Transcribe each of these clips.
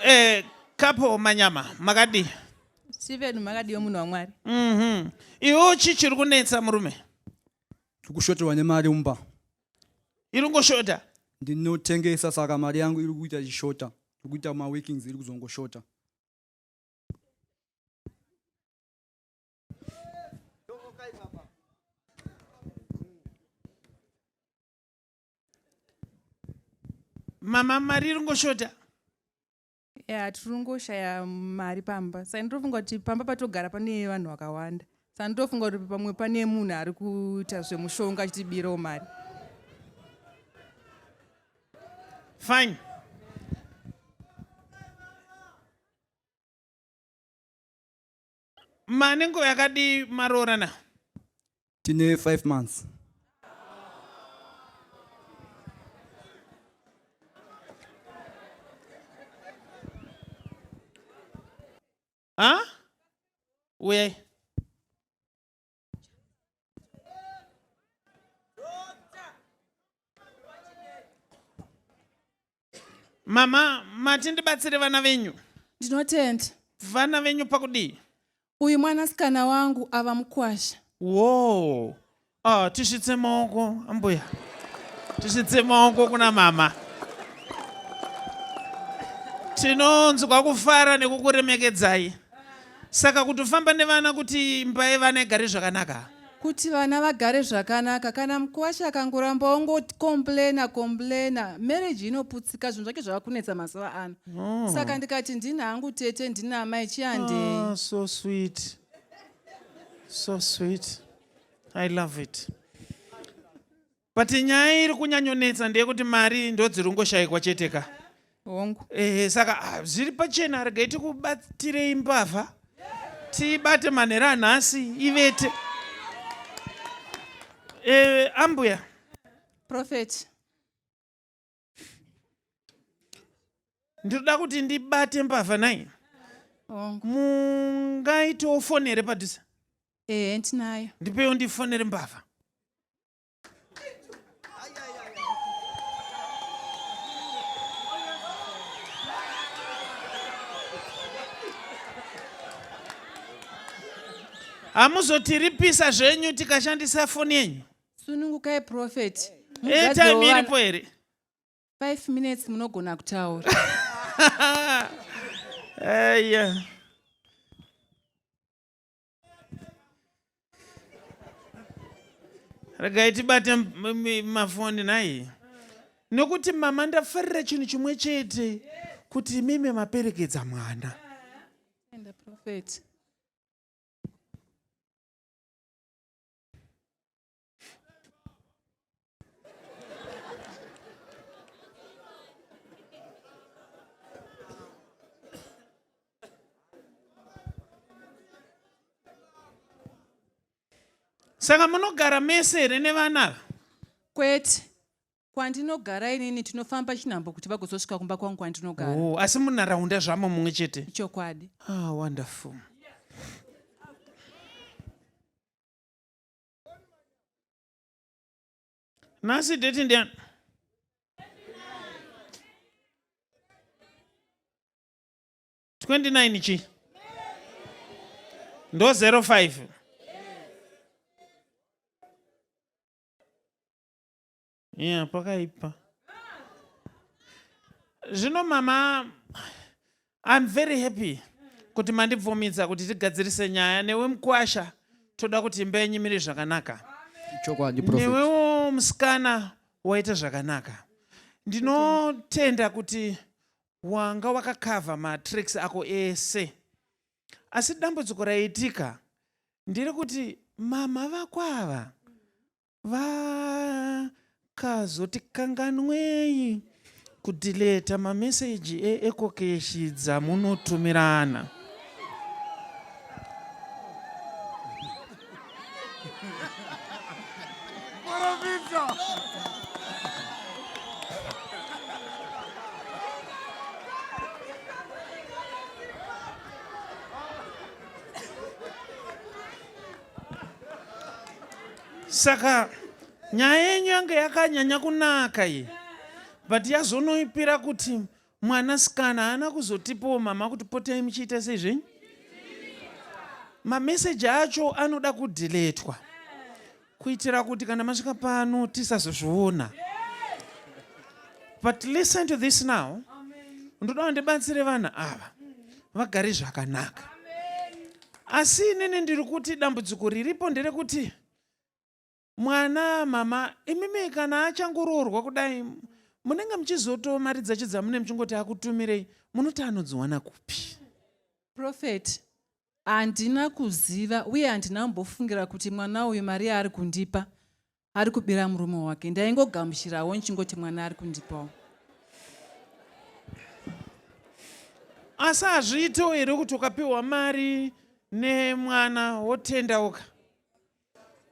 Eh, kapo manyama makadii? Steven makadiwa munhu waMwari. Iwe chii chiri kunetsa murume? Tiri kushoterwa nemari mumba. Iri kungoshota? Ndinotengesa saka mari yangu iri kuita ichishota. Tiri kuita maworkings iri kuzongoshota. Mama mari iri kungoshota? Ya, tiri kungoshaya mari pamba. Saka ndinofunga kuti pamba patogara pane vanhu vakawanda. Saka ndinofunga kuti pamwe pane munhu ari kuita zvemushonga achitibirawo mari. Fine. Mane nguva yakadii maroorana? Tine 5 months. Ha? Uyai. Mama, mati ndibatsire vana venyu. Ndinotenda. Vana venyu pakudii? Uyu mwanasikana wangu ava mukwasha. Whoa. Ah, tisvitse maoko ambuya. Tisvitse maoko kuna mama. Tinonzwa kufara nekukuremekedzai. Saka kutofamba nevana kuti imba yevana igare zvakanaka. Kuti vana vagare zvakanaka kana mukwasha akangoramba ongocomplaina complaina marriage inoputsika zvinhu zvake zvava kunetsa mazuva ano. Oh. Saka ndikati ndini hangu tete ndini amai chihandei. Oh, so sweet. So sweet. I love it. But nyaya iri kunyanyonetsa ndeyekuti mari ndodziri kungoshaikwa chete ka. Hongu. Ehe, saka ah, zviri pachena regai tikubatirei mbavha tiibate manhero anhasi ivete. Eh, ambuya. Prophet. Ndinoda kuti ndibate mbavha nai. Hongu. Mungaitawo foni here padhuze? Ehe, ndinayo. Ndipewo ndifonere mbavha. Hamuzotiripisa zvenyu tikashandisa foni yenyu? Sunungukai prophet. Airtime iripo here? 5 minutes munogona kutaura. Aya. Regai tibate mafoni nhai. Nokuti mama ndafarira chinhu chimwe chete kuti imimi maperekedza mwana. Enda prophet. Saka munogara mese here nevana ava? Kwete. Kwandinogara inini tinofamba chinhambo kuti vagozosvika kumba kwangu kwandinogara. Oh, asi munharaunda zvamo mumwe chete? Ichokwadi. Ah, wonderful. Nhasi date ndiani? 29 chi? Ndo 05. Yeah, pakaipa. Zvino mama, I'm very happy kuti mandibvumidza kuti tigadzirise nyaya newe mukwasha toda kuti imba yenyu imire zvakanaka. Chokwadi prophet. Newewo musikana waita zvakanaka. Ndinotenda kuti wanga wakakavha matricks ako ese. Asi dambudziko raitika ndiri kuti mama vako ava Vakazoti kanganwei kudhileta mameseji eEcocash dzamunotumirana. Saka nyaya yenyu yange yakanyanya kunaka iyi. But yazonoipira kuti mwanasikana haana kuzotipowo mama kuti potai muchiita sei zvenyu. Mameseji acho anoda kudhiletwa kuitira kuti kana masvika pano tisazozviona. But listen to this now. Ndoda kundibatsire vanhu ava vagare zvakanaka. Asi inini ndiri kuti dambudziko riripo nderekuti mwana mama imimi kana achangoroorwa kudai munenge muchizoto mari dzacho dzamune muchingoti akutumirei munoti anodziwana kupi? Prophet, handina kuziva uye handina kumbofungira kuti mwana uyu mari yaari kundipa ari kubira murume wake. Ndaingogamuchirawo ndichingoti mwana ari kundipawo. Asi hazviitewo here kuti ukapiwa mari nemwana wotendauka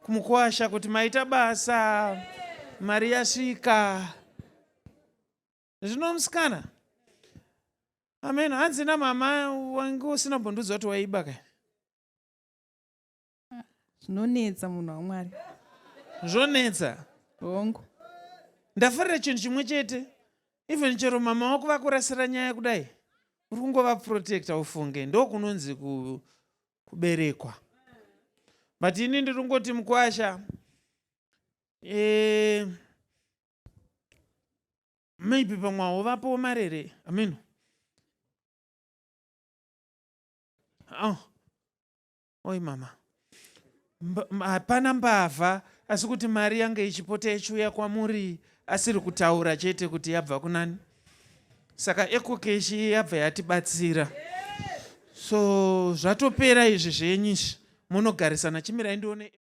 kumukwasha kuti maita basa, mari yasvika? Zvino musikana, amen, hanzi namama wange usina kumbondiudza kuti waiba ka? Zvinonetsa, munhu waMwari. Zvonetsa. Hongu. Ndafarira chinhu chimwe chete, even chero mama wako vakurasira nyaya kudai, uri kungovaprotecta ufunge. Ndokunonzi kuberekwa. But ini ndiri kungoti mukwasha, maybe pamwe hauvapowo marere ameno. Oh. Oi mama, hapana mbavha, asi kuti mari yange ichipota ichiuya kwamuri asiri kutaura chete kuti yabva kunani. Saka EcoCash yabva yatibatsira, so zvatopera izvi zvenyu izvi, munogarisana. Chimirai ndione.